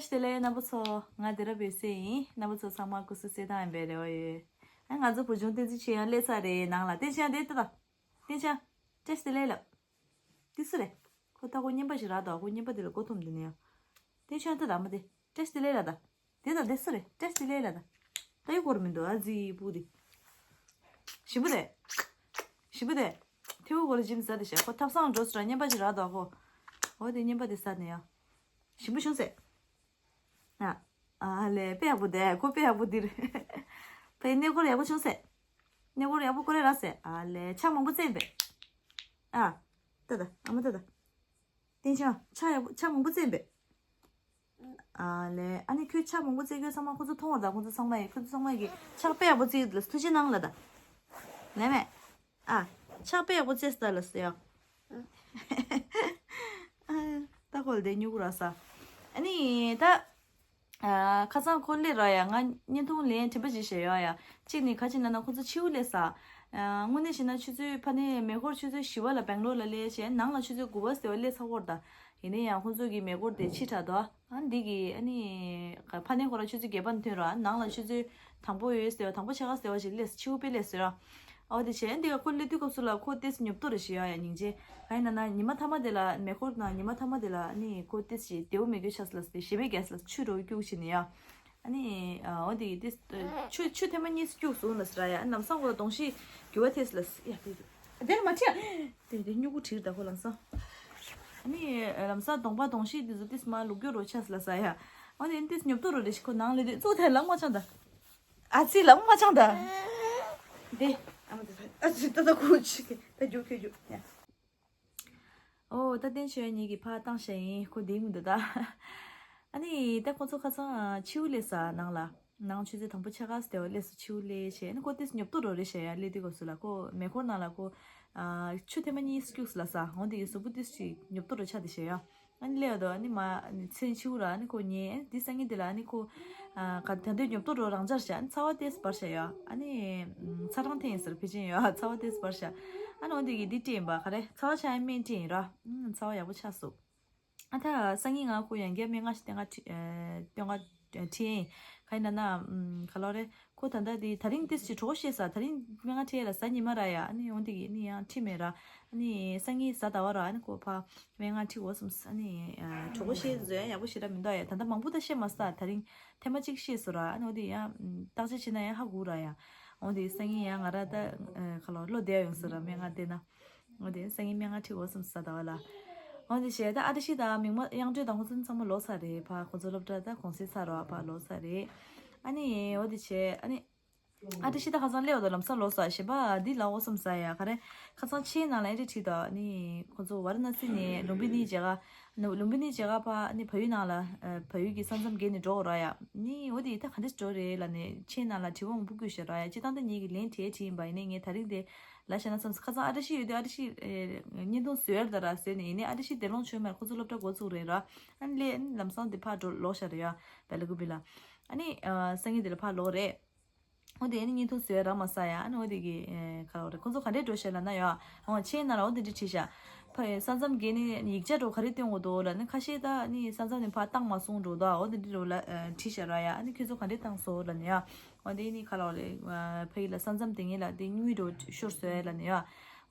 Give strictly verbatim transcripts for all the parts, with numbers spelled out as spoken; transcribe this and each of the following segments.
བཀྲ་ཤིས་བདེ་ལེགས་རྣམ་པ་ཚོ། ང་བདེ་རབ་ཡོད་སེ་ཡིན། རྣམ་པ་ཚོ་ཚང་མ་སྐུ་གཟུགས་གསལ་ཐང་ཡིན་པའི་རེ་བ་ཡོད། ཨ། ང་ཚོ་བུ་ཆུང་བསྟན་འཛིན་ཆོས་དབྱངས་སླེབས་ཚར་རེད། ནང་ལ། བསྟན་ཆོས་དབྱངས། དེ་ལྟ་དང་། བསྟན་ཆོས་དབྱངས། བཀྲ་ཤིས་བདེ་ལེགས་ལབ། དེ་སུ་རེད། ཁོ་ད་ཁོ་རྔན་པ་ཞིག་རག་འདུག་ཁོ་རྔན་པ་དེ་ལ་མགོ་འཐོམས་འདུག་ནས་ཡ། བསྟན་ཆོས་དབྱངས། ལྟ་དང་མ་དེ། བཀྲ་ཤིས་བདེ་ལེགས་ལབ་དང་། དེ་དང་དེ་སུ་རེད། བཀྲ་ཤིས་བདེ་ལེགས་ལབ་དང་། ད་ཡོད་སྐོར་མི་འདུག་ཨ་ཙི་བུ་དེ། ཞིམ་པོ་དེ། ཞིམ་པོ་དེ། ཐེའུ་གོ་ལ་ཇིམ་ཟ་དེ་ཤ། ཁོ་ཐབ་ཚང་འགྲོ་སོང་ར། རྔན་པ་ཞིག་རག་འདུག་ཁོ། འོ་དེ་རྔན་པ་དེ་ཟ་ནས་ཡ། ཞིམ་པོ་བྱུང་ཟེར། ཨ། ཨ་ལེ། དཔེ་ཡག་པོ་འདུག་ཁོ་དཔེ་ཡག་པོ་འདུག་ཕ་ཡི་གནས་སྐོར་ཡག་པོ་བྱུང་ཟེར། གནས་སྐོར་ཡག་པོ་སྐོར་རེ་རག་ཟེར། ཨ་ལེ། ཕྱག་མང་པོ་བཙལ་པས། ཨ། ལྟ་དང་། ཨ་མ་ལྟ་དང་། བསྟན་ཆོས་དབྱངས། ཕྱག་ཡག་པོ། ཕྱག་མང་པོ་བཙལ་པས། ཨ་ལེ། ཨ་ནི་ཁོས་ཕྱག་མང་པོ་བཙལ། ཁྱོད་ཚང་མ། ཁོ་ཚོ་མཐོང་བ་དང་། ཁོ་ཚོ་ཚང་མ་ཡིས། ཁོ་ཚོ་ཚང་མ་ཡིས་ཕྱག་དཔེ་ཡག་པོ་བཙལ་ལ། ཐུགས་རྗེ་གནང་ལབ་དང་། ལེ་མེ། ཨ། ཕྱག་དཔེ་ཡག་པོ་བཙལ་ས་ལ་ཟེར་ཡ། ཨ། ད་ཁོ་ལ་དེ་སྨྱུ་གུ་རག་ས། ཨ་ནི་ད། ཨ། ཁ་སང་ཁོ་སླེབས་ར་ཡ། ང་བརྙན་ཐུང་ལན་དྲན་པ་ཅིག་བྱས་ཡོད་ཡ། གཅིག་ནི་ག་ཅི་ན་ན། ཁོ་ཚོ་ཕྱི་པོ་སླེབས་ས། ཨ། དངོས་གནས་བྱས་ན་ཆུ་ཚོད། ཕ་ནས་མེ་འཁོར་ཆུ་ཚོད་བཞི་པ་ལ་སྦེང་ལོར་ལ་སླེབས་བྱས། ནང་ལ་ཆུ་ཚོད་དགུ་པ་ཟེར་བ་སླེབས་ཚར་ཡོད་རེད་ད། ཡིན་ན་ཡང་ཁོ་ཚོ་གི་མེ་འཁོར་དེ་ཕྱི་དྲགས་འདུག་ཨ། འདི་གི། ཨ་ནི་ཕ་ནས་ཁོ་རང་ཆུ་ཚོད་བརྒྱད་པ་ནས་ཐོན་ར། ནང་ལ་ཆུ་ཚོད་དང་པོ་ཡོད་ཟེར་བ། དང་པོ་ཕྱེད་ཀ་ཟེར་བ་ཞིག་སླེབས། ཕྱི་པོ་དཔེ་སླེབས་ཟེར་ར། ཨོ་དེ་བྱས། འདི་ག་ཁོ་སླེབས་དུས་སྐབས་སུ་ལ་ཁོ་ཏོག་ཙམ་ཉོབ་ཏོ་རེ་བྱས་ཡོད་ཡ། སྙིང་རྗེ། ག་ཡིན་ན་ན། ཉི་མ་མཐའ་མ་དེ་ལ། མེ་འཁོར་ནང་ཉི་མ་མཐའ་མ་དེ་ལ་ཨ་ནི་ཁོ་ཏོག་ཙམ་བདེ་པོ་མེད་རྒྱུ་ཆགས་སོང་ལབ་ཟེར། ཞེ་པོ་རྒྱགས་ལབ་ཟེར། ཆུ་རུ་སྐྱུག་བྱས་ནས་ཡ། ཨ་ནི། ཨ། འོ་དེ་གི་ཏོག་ཙམ་ཆུ། ཆུ་ཐེངས་མ་གཉིས་སྐྱུག་སོང་ལབ་ཟེར་ར་ཡ། ཨ། ལམ་སང་ཁོ་ལ་གདོང་ཤེད་འགྱུར་བ་ཐེབས་ལབ་ཟེར་ཡ། དེ་དེ་དེ་ལ་མ་ཁྲིད་ཨ། དེ་དེ་སྨྱུ་གུ་བྲིས་ད་ཁོ་ལམ་སང་། ཨ་ནི་ལམ་སང་གདོང་པ་གདོང་ཤེད་དེ་ཚོ་ཏོག་ཙམ་མར་ལུག་སྐྱོ་རུ་ཆགས་ལབ་ཟེར་ཡ། འོ་དེ་ཏོག་ཙམ་ཉོབ་ཏོ་རུ་རེ་ཞིག་ཁོ་ནང་སླེབས་དུས། གཙོ་དེ་ལག་མ་འཆང་ད། ཨ་ཙི། ལག་མ་འཆང་ད། དེ། ཨ་མ་དེ། ཨ་ཙི། ད་ད་ཁུ་ཅི་གི་ད་རྒྱུག་ཁྱོད་རྒྱུག་ཡ། ཨོ། ད་བསྟན་ཆོས་དབྱངས་གཉིས་ཀྱིས་ཕར་བཏང་བཞག་ཡིན། ཁོ་བསྡད་མི་འདུག་ད། ཨ་ནི་ད་ཁོ་ཚོ་ཁ་སང་ཕྱི་པོ་སླེབས་ས། ནང་ལ། ནང་ཆུ་ཚོད་དང་པོ་ཕྱེད་ཀ་ཟེར་བ་སླེབས་སོང་། ཕྱི་པོ་སླེབས་བྱས། ཨ་ནི་ཁོ་ཏོག་ཙམ་ཉོབ་ཏོ་རུ་རེད་བྱས་ཡ། སླེབས་དུས་སྐབས་སུ་ལ་ཁོ་མེ་འཁོར་ནང་ལ་ཁོ། ཨ། ཆུ་ཐེངས་མ་གཉིས་སྐྱུགས་ལབ་ཟེར། འོ་དེ་གི་གཟུགས་པོ་ཏོག་ཙམ་ཉོབ་ཏོ་རུ་ཆགས་བསྡད་བྱས་ཡ། ཨ་ནི་སླེབས་ཡོད་དོ། ཨ་ནི་མ། ཨ་ནི་མཚན་ཕྱི་པོ་ར། ཨ་ནི་ཁོ་ཉལ། ཨ་ནི་དེ་སང་ཉིན་དེ་ལ་ཨ་ནི་ཁོ། ཨ། ག་ད་དུང་ཉོབ་ཏོ་རུ་རང་འཇགས་བྱས། ཨ་ནི་ཚ་བ་ཏོག་ཙམ་འབར་བྱས་ཡ། ཨ་ནི་ཚ་གྲང་འཐེན་ཡིན་ཟེར། ཕལ་ཆེར་ཡ་ཚ་བ་ཏོག་ཙམ་འབར་བྱས། ཨ་ནི་འོ་དེ་གི་འདི་སྤྲད་ཡིན་པ། ག་རེ། ཚ་བ་ཆག་ཡ་སྨན་སྤྲད་ཡིན་ར། ཨ། ཚ་བ་ཡག་པོ་ཆགས་སོང་། ཨ། ད་སང་ཉིན་ང་ཁོ་ཡང་བསྐྱར་སྨན་ཁང་ཞིག་སྟོན་ག་ཁྲིད། ཨ། སྟོན་ག་ཁྲིད་ཡིན། ག་ཡིན་ན་ན། ཨམ། ག་ལབ་རེད། ཁོ་ད་ལྟ་དེ་དེ་རིང་ཏོག་ཙམ་གྲོད་ཁོག་བཤལ་ས། དེ་རིང་སྨན་ཁང་ཁྲིད་ཡ་ལ་གཟའ་ཉི་མ་ར་ཡ། ཨ་ནི་འོ་དེ་གི་ཨ་ནི་ཡང་ཁྲིད་མེད་ར། ཨ་ནི་སང་ཉིན་གཟའ་ཟླ་བ་ར། ཨ་ནི་ཁོ་ཕར་སྨན་ཁང་ཁྲིད་དགོས་བསམས། ཨ་ནི། ཨ། གྲོད་ཁོག་བཤལ་ཚོ་ཡང་ཡག་པོ་ཞེ་དྲག་མི་འདུག་ཡ། ད་ལྟ་མང་པོ་ད་བཤལ་མ་སོང་། ད་དེ་རིང་ཐེངས་མ་གཅིག་བཤལ་སོང་ར། ཨ་ནི་འོ་དེ་ཡང་བརྟག་དཔྱད་བྱས་ན་ཡང་ཧ་གོ་ར་ཡ། འོ་དེ་སང་ཉིན་ཡང་ང་ར་ད། ཨ། ག་ལབ། བློ་བདེ་ཡོང་ས་ར། སྨན་ཁང་བསྡད་ན། འོ་དེ་སང་ཉིན་སྨན་ཁང་ཁྲིད་དགོས་བསམས། གཟའ་ཟླ་བ་ལ། འོ་དེ་བྱས། ད་ཨ་བཀྲ་ཤིས་དང་མིག་དམར། དབྱངས་སྒྲོན་དང་ཁོ་ཚོ་ཚང་མ་ལོག་ཚར་རེད། ཕར་ཁོ་ཚོ་སློབ་གྲྭ་ད་གུང་སེང་ཚར་ར། ཕར་ལོག་ཚར་རེད། ཨ་ནི་འོ་དེ་བྱས། ཨ་ནི་ཨ་བཀྲ་ཤིས་ད་ཁ་སང་སླེབས་ཡོད་དོ། ལམ་སང་ལོག་ས། གཞན་པ་འདི་ལབ་དགོས་བསམས་ཡ། ག་རེ། ཁ་སང་མཆན་ནང་ལ་ཨེ་འདྲ་བྲིས་དོ། ཨ་ནི་ཁོ་ཚོ་ཝཱ་ར་ཎ་སི་ནས་ལུམ་བི་ནི་མཇལ་ག། ལུམ་བི་ནི་མཇལ་ག་ཕར་ཨ་ནི་བལ་ཡུལ་ནང་ལ། ཨ། བལ་ཡུལ་གྱི་ས་མཚམས་བརྒལ་ནས་འགྲོ་དགོས་ར་ཡ། ཨ་ནི་འོ་དེ་ད་ག་འདྲ་འགྲོ་རེད་ལབ་ནས་མཆན་ནང་ལ་དྲི་བ་མང་པོ་བཀོད་བཞག་ར་ཡ། སྤྱིར་བཏང་ད་ངེད་ཀྱིས་ལན་དེ་བྲིས་ཡིན་པ། ཡིན་ནའི་ངས་དེ་རིང་དེ་ལབ་བཞག་ན་བསམས། ཁ་སང་ཨ་བཀྲ་ཤིས་ཡོད་དུས་ཨ་བཀྲ་ཤིས། ཨེ། བརྙན་ཐུང་བཟོས་ཡོད་རེད་ད་ར་བཟོས་ནས། ཡིན་ནའི་ཨ་བཀྲ་ཤིས་དེ་ལོང་བྱོན་མེད། ཁོ་ཚོ་སློབ་གྲྭ་འགོ་བཙུགས་རེད་ར། ཨ་ནི་སླེབས། ཨ་ནི་ལམ་སང་དེ་ཕར་འགྲོ་ལོག་བཞག་རེད་ཡ། བེ་ལ་ཀུ་པི་ལ། ཨ་ནི། ཨ། སང་ཉིན་དེ་ལ་ཕར་ལོག་རེད། འོ་དེ་ཨ་ནི་བརྙན་ཐུང་བཟོས་རག་མ་སོང་ཡ། ཨ་ནི་འོ་དེ་གི། ཨེ། ག་ལབ་རེད། ཁོ་ཚོ་ག་འདྲས་འགྲོ་བཞག་ལབ་ན་ཡ། འོ་མཆན་ནང་ལ་འོ་དེ་འདྲས་བྲིས་བཞག། ཕ་ཡི་ས་མཚམས་བརྒལ་ནས་ཡིག་ཆ་འདྲ་བོ་ག་རེ་སྟོན་དགོས་འདུག་ལབ་ནས། ཁ་ཤས་ད་ཨ་ནི་ས་མཚམས་ནས་ཕར་བཏང་མ་སོང་འདྲ་བོ་ད། འོ་དེ་འདྲས་འདྲ་བོ་ལ། ཨ། བྲིས་བཞག་ར་ཡ། ཨ་ནི་ཁྱོད་ཚོ་ག་འདྲས་བཏང་སོང་ལབ་ནས་ཡ། འོ་དེ་ཨ་ནི་ག་ལབ་རེད། ཨ། ཕ་ཡི་ལ་ས་མཚམས་དེ་ངེད་ལ་དེ་དངུལ་འདྲ་བོ་ཤོར་སོང་ལབ་ནས་ཡ།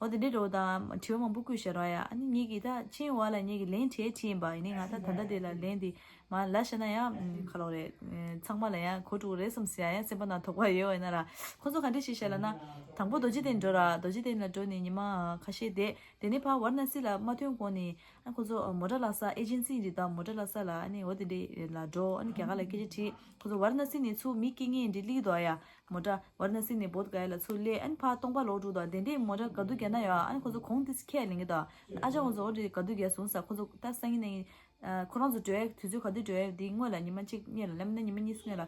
འོ་དེ་འདྲས་འདྲ་བོ་དང་དྲི་བ་མང་པོ་བཀོད་བཞག་ར་ཡ། ཨ་ནི་ངེད་ཀྱིས་ད་མཆན་འོག་ལ་ངེད་ཀྱིས་ལན་དེ་བྲིས་ཡིན་པ། ཡིན་ནའི་ང་ད་ད་ལྟ་དེ་ལ་ལན་དེ། མ་ལབ་བཞག་ན་ཡང་ག་ལབ་རེད། ཚང་མ་ལ་ཡང་གོ་འགྲོ་གི་རེད་བསམས་ཡ། ཡང་སེམས་པ་ནང་དོགས་པ་ཡོད་པ་ཡིན་ན་ར། ཁོ་ཚོ་ག་འདྲས་བྱས་བཞག་ལབ་ན། དང་པོ་རྡོ་རྗེ་གདན་འགྲོ་ར། རྡོ་རྗེ་གདན་ལ་འགྲོ་ནས་ཉི་མ་ཁ་ཤས་བསྡད། དེ་ནས་ཕར་ཝཱ་ར་ཎ་སི་ལ་མ་ཐོན་གོང་ནས། ཨ། ཁོ་ཚོ་མོ་ཊ་ལག་ས་ཨེ་ཇེན་སི་རེད་ད། མོ་ཊ་ལག་ས་ལ་ཨ་ནི་འོ་དེ་འདྲས་ལ་འགྲོ། ཨ་ནི་རྒྱ་གར་ལ་སྐད་ཆ་དྲིས། ཁོ་ཚོ་ཝཱ་ར་ཎ་སི་ནས་ཚུར་མི་སྐྱེལ་མཁན་འདི་སླེབས་འདུག་ཡ། མོ་ཊ་ཝཱ་ར་ཎ་སི་ནས་བོད་ག་ཡ་ལ་ཚུར་སླེབས། ཨ་ནི་ཕར་སྟོང་པ་ལོག་འགྲོ་འདུག་དེ་འདྲས་མོ་ཊ་ག་དུས་རྒྱག་ན་ཡ། ཨ་ནི་ཁོ་ཚོ་གོང་དེ་ཁས་ལེན་གྱི་འདུག་ཨ་ཅག་ཁོ་ཚོ་འོ་དེ་ག་དུས་རྒྱག་སོང་ཟེར། ཁོ་ཚོ་ད་སང་ཉིན་གནངས་ཉིན། ཨ། ཁོ་རང་ཚོ་འགྲོ་ཡ་དུས་ཚོད་ག་དུས་འགྲོ་ཡ་དེ་སྔོན་ལ་ཉི་མ་གཅིག་སྔོན་ལ། ལབ་ན་ཉི་མ་གཉིས་སྔོན་ལ།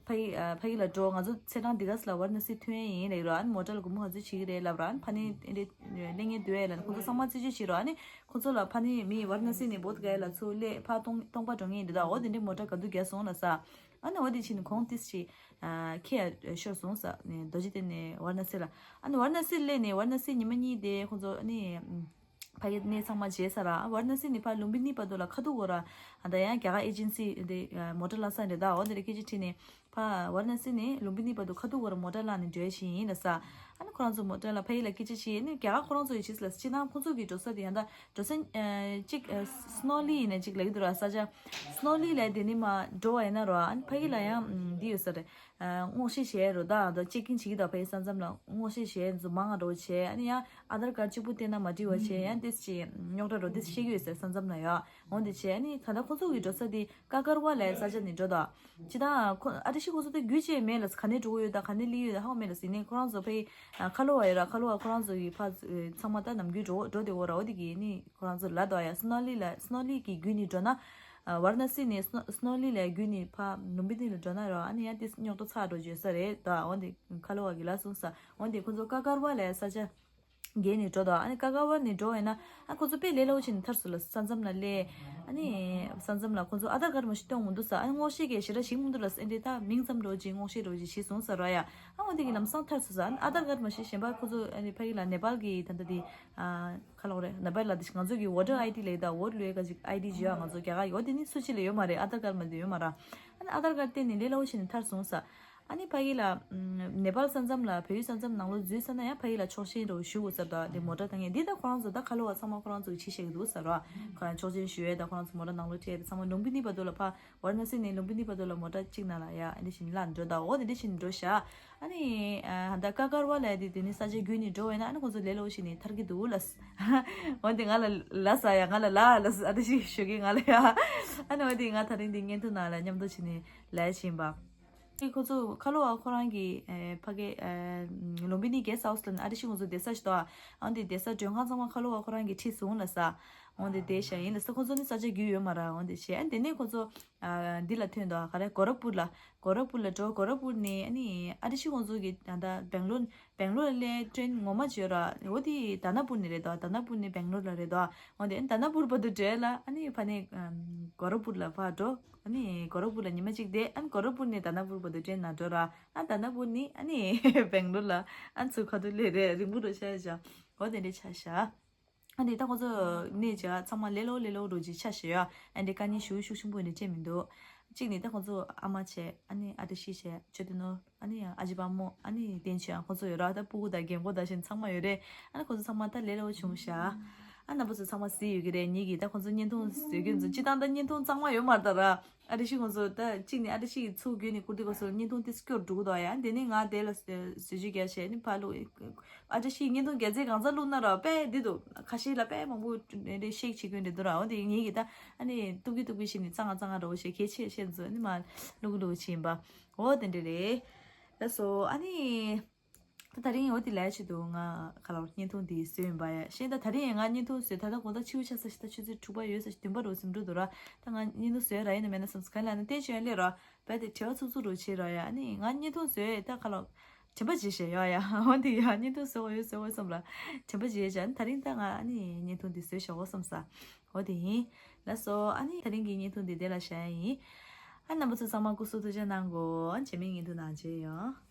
ཕ་གི། ཨ། ཕ་གི་ལ་འགྲོ། ང་ཚོ་ཚེས་གྲངས་འདི་ག་ས་ལ་ཝཱ་ར་ཎ་སི་ཐོན་ཡ་ཡིན་ལབ་ར། ཨ་ནི་མོ་ཊ་ལ་སྒོར་མོ་ག་ཚོད་བྱེད་ཀྱི་རེད་ལབ་ར། ཨ་ནི་ཕ་ནི་ཨེ་འདྲས་གླེང་མཁན་འདུག་ཡ་ལབ་ནས་ཁོ་ཚོ་ཚང་མ་རྩད་གཅོད་བྱེད་རོགས། ཨ་ནི་ཁོ་ཚོ་ལ་ཕ་ནི་མི་ཝཱ་ར་ཎ་སི་ནས་བོད་ག་ཡ་ལ་ཚུར་སླེབས། ཕར་སྟོང་སྟོང་པ་འགྲོ་མཁན་འདི་དང་། འོ་དེ་འདྲས་མོ་ཊ་ག་དུས་རྒྱག་སོང་ལབ་ས། ཨ་ནི་འོ་དེ་ཕྱིན་གོང་ཏོག་ཙམ། ཨ། ཁྱེད་ཤོར་སོང་ས་ནས། རྡོ་རྗེ་གདན་ནས་ཝཱ་ར་ཎ་སི་ལ། ཨ་ནི་ཝཱ་ར་ཎ་སི་སླེབས་ནས་ཝཱ་ར་ཎ་སི་ཉི་མ་གཉིས་དེ་ཁོང་ཚོ་ཨ་ནི། ཨམ། ཕ་གི་གནས་ཚང་མ་བརྗེས་ས་ར། ཝཱ་ར་ཎ་སི་ནས་ཕར་ལུམ་བི་ནི་བར་དུ་ལ་ཁ་ཐུག་གོ་ར། ཨ་ད་ཡང་རྒྱ་གར་ཨེ་ཇེན་སི་དེ་མོ་ཊ་བླངས་ས་རེད་ད། འོ་དེ་རེད། སྐད་ཆ་དྲིས་ནས་ཕར་ཝཱ་ར་ཎ་སི་ནས་ལུམ་བི་ནི་བར་དུ་ཁ་ཐུག་གོ་ར་མོ་ཊ་བླངས་ནས་འགྲོ་ཡ་ཞིག་ཡིན་ལ་ས། ཨ་ནི་ཁོ་རང་ཚོ་མོ་ཊ་ལ་ཕ་གི་ལ་སྐད་ཆ་བཤད་ནས་རྒྱ་གར་ཁོ་རང་ཚོ་ཡི་ཕྱིས་ལ་སྤྱི་བཏང་ཁོ་ཚོ་གི་འགྲོ་ས་དེ་ཡང་ད་འགྲོ་ས་གཅིག་སི་ནོ་ལི་ཡིན་ན་གཅིག་ལབ་ཀྱི་འདུག་ར། ས་ཆ་སི་ནོ་ལི་ལ་དེ་ནི་མ་འགྲོ་བ་ཡིན་ན་ར། ཨ་ནི་ཕ་གི་ལ་ཡང་འདི་ཡོད་ས་རེད། སྔོག་བཤེར་བྱས་རོ་ད་ད་ཅེག་ཨིན་བྱེད་ཀྱི་ད་ཕའི་ས་མཚམས་ལ་སྔོག་བཤེར་བྱས་འཛུ་མང་ང་འགྲོ་བྱས། ཨ་ནི་ཡང་ཨ་དར་ཀར་གཅིག་པུ་བསྟན་ན་མ་འགྲིག་པ་བྱས་ཡང་ཏིས་ཅི་རྙོག་དྲ་རོ་ཏིས་ཤེས་ཀྱི་ཡོད་ཟེར་ས་མཚམས་ལ་ཡ། འོང་དེ་བྱས་ཨ་ནི་ད་ལྟ་ཁོ་ཚོ་གི་འགྲོ་ས་དེ་ཀ་ཀར་བ་ལའི་ས་ཆ་ནས་འགྲོ་ད། ཅི་ད་ཁོ་ཨ་ཏི་ཤི་ཁོ་ཚོ་དེ་རྒྱུས་ཅེས་མེད་ལ་ག་ནས་འགྲོ་གི་ཡོད་ད་ག་ནས་ལི་ཡོད་ད་ཧ་གོ་མེད་ལ་ཟིན་ནས་ཁོ་རང་ཚོ་ཕའི་ཁ་ལོ་བ་ཡོད་ར། ཁ་ལོ་བ་ཁོ་རང་ཚོ་གི་ཕ་ཚང་མ་ད་ནམ་རྒྱུན་འགྲོ་འགྲོ་དེ་འོ་ར། འོ་དེ་གི་ནི་ཁོ་རང་ཚོ་ལ་དོ་ཡ་སི་ནོ་ལི་ལ་སི་ནོ་ལི་གི་རྒྱུད་ནས་འགྲོ་ན། ཝཱ་ར་ཎ་སི་ནས་སི་ནོ་ལི་ལ་རྒྱུད་ནས་ཕ་ལུམ་བི་ནི་ལ་འགྲོ་ན་ར། ཨ་ནི་ཡང་དེ་རྙོག་དྲ་ཚ་འགྲོ་བརྗོད་ས་རེད་ད། འོན་ཏེ་ཁ་ལོ་བ་གི་ལ་གསུངས་ས། འོན་ཏེ་ཁོ་ཚོ་ཀ་ཀར་བ་ལ་ས་ཆ་བརྒལ་ནས་འགྲོ་ད། ཨ་ནི་ཀ་ཀར་བ་ནས་འགྲོ་བས་ན་ཨ་ཁོ་ཚོ་དཔེ་ལས་སླ་བོ་བྱས་ནས་ཐར་སོང་ལ། ས་མཚམས་ལ་སླེབས། ཨ་ནི་ས་མཚམས་ལ་ཁོ་ཚོ་ཨ་དར་ཀར་མ་ཞིག་སྟོན་མི་འདུག་ས། ཨ་ནི་སྔོག་བཤེར་གྱི་ཞེ་དྲག་ཞིག་མི་འདུག་ལ། ཨ་འདྲེ་ད་མིང་ཙམ་འགྲོ་ཅིག་སྔོག་བཤེར་འགྲོ་ཅིག་བྱས་སོང་ས་ར་ཡ། ཨ་འོན་ཏེ་གི་ལམ་སང་ཐར་སོང་ས། ཨ་ནི་ཨ་དར་ཀར་མ་ཞིག་གཞན་པ་ཁོ་ཚོ་ཨ་ནི་ཕ་གི་ལ་ནེ་པཱལ་གི་ད་ལྟ་དེ། ཁ་ལོག་རེད། ནེ་པཱལ་ལ་དེ་ང་ཚོ་གི་ཝོ་ཊར་ཨའི་ཌི་ལས་ད་ཝོ་ཊ་ལོས་ཀ་ཅིག་ཨའི་ཌི་བྱེད་ཡ་ང་ཚོ་རྒྱ་གར་ཡོད་དེ་ནི་སུ་གཅིག་ལ་ཡོད་མ་རེད། ཨ་དར་ཀར་མ་དེ་ཡོད་མ་ར། ཨ་ནི་ཨ་དར་ཀར་བརྟེན་ནས་ལས་སླ་བོ་བྱས་ནས་ཐར་སོང་ས། ཨ་ནི་ཕ་གི་ལ་ནེ་པཱལ་ས་མཚམས་ལ་བལ་ཡུལ་ས་མཚམས་ནང་ལོགས་འཛུལ་ས་ན་ཡང་ཕ་གི་ལ་ཆོག་མཆན་རོ་ཞུ་དགོས་ས་ད། དེ་མོ་ཊ་བཏང་ཡ་འདི་ད་ཁོ་རང་ཚོ་ད་ཁ་ལོ་བ་ཚང་མ་ཁོ་རང་ཚོ་གི་བྱེད་བཞག་གི་འདུག་ས་ར། ཁོ་རང་ཆོག་མཆན་ཞུ་ཡ་ད་ཁོ་རང་ཚོ་མོ་ཊ་ནང་ལོགས་ཁྲིད་ཡ་ད་ཚང་མ་ལུམ་བི་ནི་བར་དུ་ལ་ཕ། ཝཱ་ར་ཎ་སི་ནས་ལུམ་བི་ནི་བར་དུ་ལ་མོ་ཊ་གཅིག་ནང་ལ་ཡ་ཨ་འདྲེ་བྱས་ནས་ལ་འགྲོ་ད། འོ་དེ་འདྲེ་བྱས་ནས་འགྲོ་ཤག་ཨ་ནི་ད་ཀ་ཀར་བ་ལ་དེ་དེ་ནི་ས་ཆ་བརྒྱུད་ནས་འགྲོ་བས་ན་ཨ་ནི་ཁོ་ཚོ་ལས་སླ་བོ་བྱས་ནས་ཐར་གི་འདུག་ལ། འོ་དེ་ང་ལ་ལ་ས་ཡ་ང་ལ་ལ་ལ་ཨ་འདྲེ་ཞིག་ཞུ་གི་ང་ལ་ཡ། ཨ་ནི་འོ་དེ་ང་ད་རིང་འདི་བརྙན་ཐུང་ནང་ལ་མཉམ་དུ་བྱས་ནས་ལ་ཡ་ཕྱིན་པ། ཁོ་ཚོ་ཁ་ལོ་བ་ཁོ་རང་གི་ཕ་གི་ལུམ་བི་ནི་གེ་སི་ཧའུ་སི་ལ་ཨ་འདྲེ་ཞིག་ཁོ་ཚོ་བསྡད་ས་ཞིག་འདུག་ཨ་འདི་བསྡད་ས་མགྲོན་ཁང་ཚང་མ་ཁ་ལོ་བ་ཁོ་རང་གིས་ཁྲིད་སོང་ལ་ས། འོ་འདི་བསྡད་ཤག་ཡིན་ལ་ས། ཁོ་ཚོ་ནི་ས་ཆ་རྒྱུས་ཡོད་མ་ར། འོ་འདི་བྱས་ཨ་འདི་ནས་ཁོ་ཚོ། ཨ་འདི་ལ་ཐོན་འདུག་ག་རེ་གོ་རག་པུར་ལ། གོ་རག་པུར་ལ་འགྲོ། གོ་རག་པུར་ནས་ཨ་ནི་ཨ་ཏི་ཤི་ཁོང་ཚོ་གི་ད་ལྟ་སྦེང་ལོར་སྦེང་ལོར་ལ་ཊེན་ངོ་མ་བརྗོད་ར། འོ་དེ་དཱ་ན་པུར་ནས་རེད་དོ། དཱ་ན་པུར་ནས་སྦེང་ལོར་ལ་རེད་དོ། འོ་དེ་དཱ་ན་པུར་བར་དུ་བྲོས་ལ་ཨ་ནི་ཕ་ནས་གོ་རག་པུར་ལ་ཕར་འགྲོ། ཨ་ནི་གོ་རག་པུར་ལ་ཉི་མ་གཅིག་བསྡད། ཨ་ནི་གོ་རག་པུར་ནས་དཱ་ན་པུར་བར་དུ་ཊེན་ནང་འགྲོ་ར། ཨ་དཱ་ན་པུར་ནས་ཨ་ནི་སྦེང་ལོར་ལ་ཨ་ཚུར་ཁ་ཐུག་སླེབས་རེད། རིང་པོ་འགྲོ་ཤག་ཤག་འོ་དེ་འདྲ་ཆགས་ཤག་ཨ་ནི་ད་ཁོང་ཚོ་གནས་བྱ་ཚང་མ་ལེ་ལོ་ལེ་ལོ་རུ་ཅིག་ཆ་ཞེས་ཡ། ཨ་འདི་དཀའ་ངལ་ཞུ་ཤུགས་ཆེན་པོ་འདི་བྱེད་མི་འདུག་གཅིག་ནི་ད་ཁོང་ཚོ་ཨ་མ་བྱས། ཨ་ནི་ཨ་ཏི་ཤི་བྱས། ཆོས་དེ་ནོ། ཨ་ནི་ཨ་ཅེ་པ་མོ། ཨ་ནི་བསྟན་ཆོས་ཁོང་ཚོ་ཡོད་ར། ད་སྤུ་གུ་དང་རྒན་གོག་དང་བཞིན་ཚང་མ་ཡོད་རེད། ཨ་ནི་ཁོང་ཚོ་ཚང་མ་ད་ལེ་ལོ་བྱུང་ཤག་ཨ་རྣམ་པ་ཚོ་ཚང་མ་གཟིགས་ཡོད་ཀྱི་རེད། ཉིད་ཀྱིས་ད་ཁོང་ཚོ་བརྙན་ཐུང་བཟོས་རྒྱུ་ཚོ་སྤྱི་བཏང་ད་བརྙན་ཐུང་གཙང་མ་ཡོད་མ་རེད་ད་ར། ཨ་ཏི་ཤི་ཁོང་ཚོ་ད་གཅིག་ནས་ཨ་ཏི་ཤི་ཡི་ཚུགས་བརྒྱུད་ནས་བསྐུར་དུས་ཁོང་ཚོ་བརྙན་ཐུང་དེ་སྐྱོར་འགྲོ་གི་འདུག་ཡ། དེ་ནས་ང་དེ་ལ་བཟོ་བཅོས་རྒྱག་བྱས་ནས་ཕར་བླུགས། ཨ་ཏི་ཤི་ཡི་བརྙན་ཐུང་རྒྱག་རྩལ་གང་ཚ་བླུགས་ན་ར་དཔེ་འདི་འདུག་ཁ་ཤས་ལ་དཔེ་མང་པོ་རེ་ཤེག་བྱེད་ཀྱི་འདྲ་འདུག་ར། འོ་དེ་ངེད་ཀྱི་ད་ཨ་ནི་ཏུག་གི་ཏུག་གི་བྱས་ནས་གཙང་ང་གཙང་ང་འདྲ་བོ་བྱས་གལ་ཆེ་ཤེས་འཛུལ་ནི་མ་བླུག་གི་བླུག་གི་བྱིན་པ། འོ་དེ་འདྲ་རེད། ལགས་སོ། ཨ་ནི། ད་ད་རིང་འོ་དེ་ལས་ཆེད་དུ་ང་ཁ་ལོ་བརྙན་ཐུང་འདི་བཟོས་ཡིན་པ་ཡ། ཤེས་ད་ད་རིང་ཡང་ང་བརྙན་ཐུང་བཟོས་ད་ལྟ་དགོང་དག་ཕྱི་པོ་ཆགས་ས་ཞིག་ད་ཆུ་ཚོད་དྲུག་པ་ཡོད་ས་ཞིག་བདུན་པ་རུ་ཟིན་འགྲོ་འདུག་ར། ད་ང་བརྙན་ཐུང་བཟོས་ར་ཡིན་ན་མེད་ན་བསམ་སྐལ་ལ་ནི་བསྟན་ཆོས་ལས་ར་བས་དེ་བྲེལ་བ་ཚུགས་ཚུགས་རུ་བྱེད་ར་ཡ། ཨ་ནི་ང་བརྙན་ཐུང་བཟོས་ད་ཁ་ལོ་དྲན་པ་བརྗེད་ཤེས་ཡོད་ཡ། འོ་དེ་ཡ་བརྙན་ཐུང་བཟོ་འོ་ཡོད་བཟོ་འོ་བསམ་ལ་དྲན་པ་བརྗེད་ཡ། ད་རིང་ད་ང་ཨ་ནི་བརྙན་ཐུང་འདི་བཟོས་བཞག་འོ་བསམ་ས། འོ་དེ་ཡིན། ལགས་སོ། ཨ་ནི་ད་རིང་གི་བརྙན་ཐུང་འདི་དེ་ལ་བཞག་ཡ་ཡིན། ཨ་རྣམ་པ་ཚོ་ཚང་མ་སྐུ་གཟུགས་ཐུགས་ཅག་གནང་གོ། རྗེས་མའི་བརྙན་ཐུང་ནང་མཇལ་ཡོང་།